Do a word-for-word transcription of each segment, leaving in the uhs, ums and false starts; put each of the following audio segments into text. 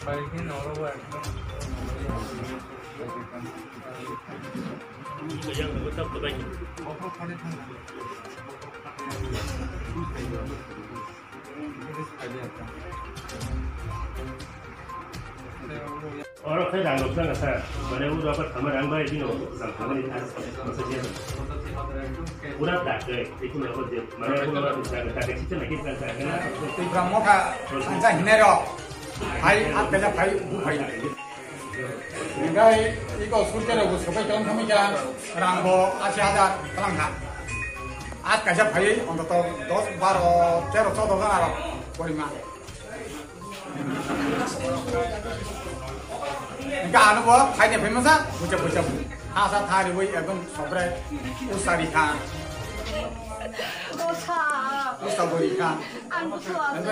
Oro khe rang rok chang kha, mane uro apa thama rang bai bino jang thama ni thang masa dia. Pura dak ke, itu apa dia? Mane pura apa dak dak ke kita lagi kan kan. Tipra Motha sangsa hinai rok. Hai, at kaja phai, bu phai. Hingkai iko surte rok bu sopai tong thami kha, rang bo ashi hajar kalang kha. At kaja phai, ontoto dos, baro, tero, chodo jona rok porima. Hingke ano bo phaini phai masa, bucha bucha bu. Hasa thari bui ekdom sopre usari kha. Dosa. Usa bui kha. Ang butuh apa?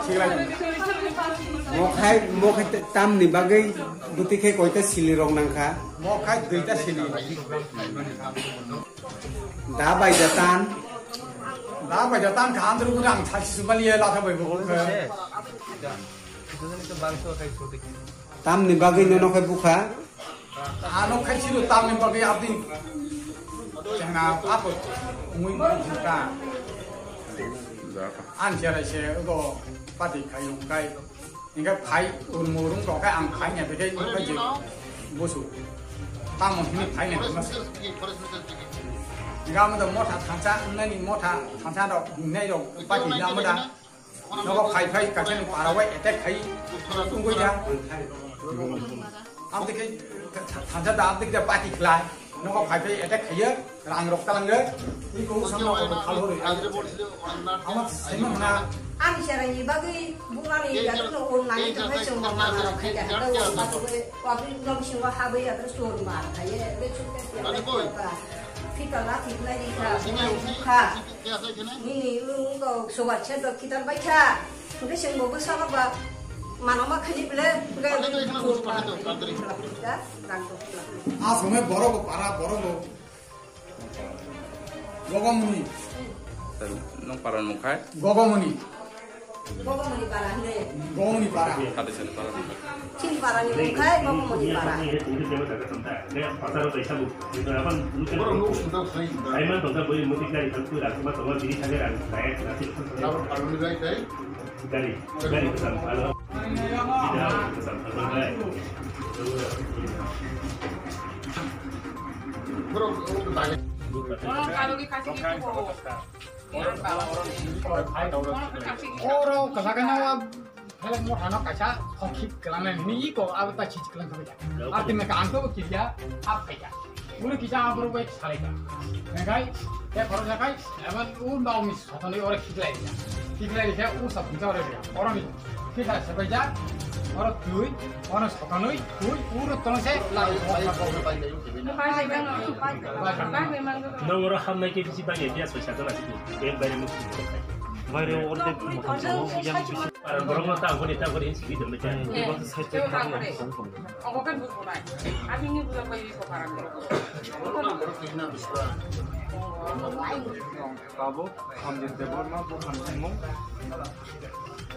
Siklai. Mokhai, mokhai te-, tamni bagwi bwtwi khe koita sili rok nangkha? Mokhai duita sili. Da bai da tan. Da bai da tan kha, andru guna ang thasi sumali ya latha bai bo kha. Tamni bagwi nono khe bukha? Ano khai silo tamni bagwi abdi. Chengna apo mui mui ta. An jera se go pati khai ung kai. Hingke phai urmo rung rok khe ang phai nya bede hingke je busu. Tamo hini phai nya mas. Hingke amo do motha thansa, nani motha thansa rok, nai rok pati na amo da. Nogo phai phai kaisa ni para wai attack khai tungoi da. Am dekhe thansa da am dekhe pati khlai. Nogo phai phai attack khaiye, rang rok talange. Iko samna ko khal hori. Ama sima mana. Ani sera ni bagwi bunga ni ya no on nani to khai sung ma ma rok khai da. Ko wa bi no sung wa ha bi ya to sur ma khai ye. Be chu ke ya. Ani boy. Pita la ti na ni kha. Sini usi. Kha. Khe asai khene? Nini wng wng kok sobar se do kitan bai kha. Hingke chwng bo bwsano ba mano ma khani bile, hingke pathai do, ekheno busu pathai do, tantri. Rang do. A somoi borok bo para, borok bo. Gogomoni. Nwng para nwng khai? Gogomoni. Gogomoni para hwnwi. Gogomoni para. Hade sene para. Chini para ni wngkhai Gogomoni para. Oro kasagana wa phelek mo hano kaisa khokhi kwlangnai hwnwi iko abo ta chichi kwlang thangya. Ati me ka angko kirya ap khaika. Uro kisa abro bai salaika. Ngai te khoro jakai eban u nau mi sotonwi ore khiklai ya. Khiklai ya u sa punta ore ya. Oro ni khikha sabai ja. Oro tui, oro sotonwi tui uro tong se lai. Nang oro hamnai ke bisi bai ya, bias bai sa jala sini. Bem bai mu. Bai re orde mo. Parang borok no ta angkoni ta angkoni hinsi gidam bai. Tabuk Sanjit Debbarma, Buphan Singmung.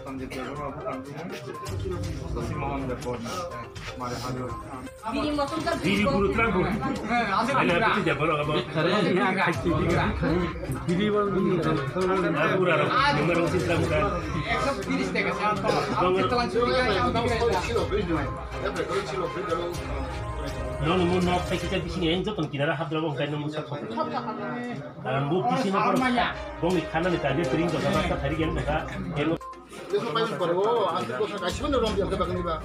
Sanjit Debbarma, Buphan Singmung. Sasi Mohan Debbarma. Mare Hajor. Biri guru tlang guru. Ana piti jabal abo. Biri bal biri. Aku raro. Nomor usi tlang kan. Nono mo nok sai kita bising yang jotong kinara hadra bong kai nomo sa thok. Ang bu bising na paro. Bong ni khana ni tadi tring jotong ka thari gen ka. Eno. Leso pai paro. Ang ko sa kaisa na rom dia ka bakni ba.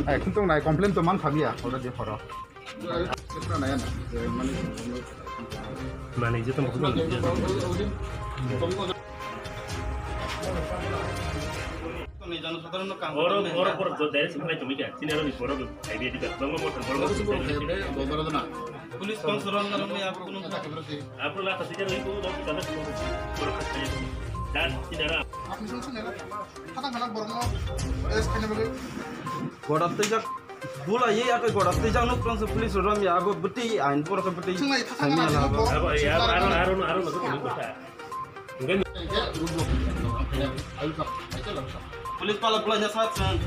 Ai, khuntung nai complain to man phabiya, already horo. Mane jotong bukhuk. Oro, oro, oro, direct supply to mika. Sini aro ni oro. Idea di ba, bangma motor, bangma motor. Police sponsor ang nalang may ako kunong. Apo la kasi ka rin ko, no, kita na ko. Oro kasi. Dan, sini aro. Ako sa sunod. Hatang halang borong. Es kanya balik. Borat tejak. Bula ye ake gora tei jang nuk tong se police rom ya abo beti ain por ke beti. Sing lai thasa sami na ala abo. Abo ya aro aro aro aro. Police pala bula nya sat sang.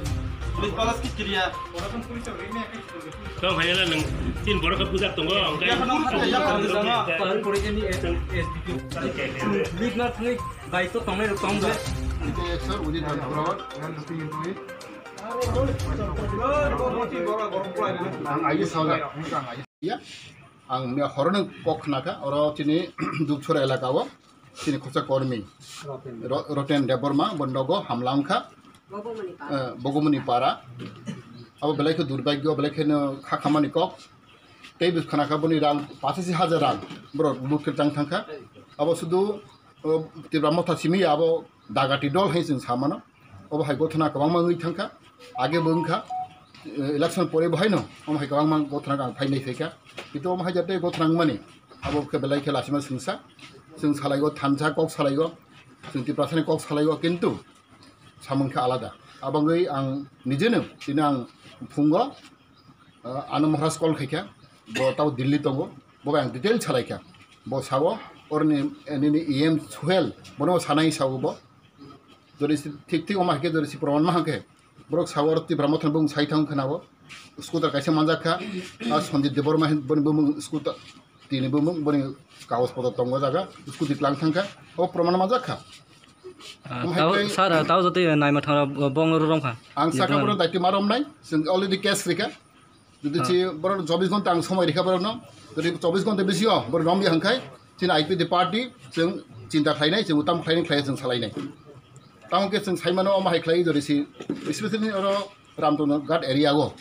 Police pala skit kiriya. Tong hai la nang tin borok ka bujak tongo. Ya kana hata ya kana jana. Par pore jeni S D P. Lead na thani bai to tongnai rok tong ja. Sir, within twenty-four hours, I am looking into it. Ang aye saola, ang aye. Ya, ang me horno kok khnakha, oro chini Dupchor elaka o, chini khorsa kormi, Ro-, Roten Debbarma, bo nogo hamla wngkha, eh, Bogomoni Para. Abo belai khe durbagyo, belai khe no kha khamani kok. Tei bwskanakha boni rang pachasi hajar rang borok lut khe tang thangkha. Abo sudu, o, Tipra Motha simi abo dagati dol hai chwng samano. Obo hai gothana kwbangma wngwi thangkha. Age bo wngkha, eh, election pore bo haino omo hai kwbangma gothana ang phainai phaikha. Kintu omo hai jate gothana wngmani abo khe belai khe lachima swngsa. Chwng salaigo thansa kok salaigo. Chwng Tiprasani kok salaigo kintu samung khe alada. Abangwi ang nijeno tini ang phungo Ah, ano Maharaj call khaikha, bo tabo Delhi tongo, bo bai ang detail salaikha. Bo sao, orni, eh, nini E M Suhel, bono sanai sao bo. Jodi si thik thik oma hake, jodi si proman ma hake. Borok sao oro Tipra Motha bung sai thang khana bo. Scooter kaisa manjak kha, ah, Sanjit Debbarma hin boni bumung scooter, tini bumung boni kagoj potro tongo jaga, scooty klang thang kha. O proman manjak kha. Ah, omo hai tao, tei sir, ah, tao jotoi naima thang rok bong rom kha. Ang saka borok daitwi ma romnai, chwng already case rikha. Jodi si borok chobbish ghonta ang somoi rikha borokno, jodi chobbish ghonta bisingo borok romya hwnkhai, chini I P F T party chwng chinta khlainai, chwng utam khlainai khlai chwng salainai. Tamo khe chwng saimano omo hai khlai jodi si, especially oro Ramtondor Ghat area o.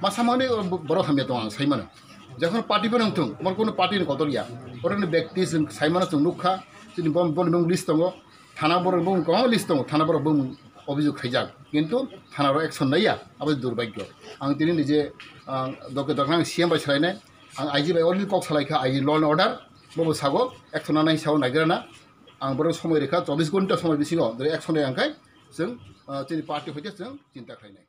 Masa mani borok hamya tongo ang saimano. Jokhon party bo nang thung, mor kono party ni kotor ya. Oro ni bekti chwng saimano chwng nukha, chini bon, bon bong list tongo. Thana borok bumung kwbangma list tongo, thana borok bumung obhijog khaijak, kintu thana rok action naiya, abo durbhagyo. Ang tini nije, ah, doke doke ang C M bai salainai, ang I G bai already kok salaikha, I G law and order, bobo sago action nanai sao nagrana, ang borok somoi rikha, chobbish ghonta somoi bisingo jodi action nai angkhai, chwng, ah, chini party hoite chwng chinta khlainai.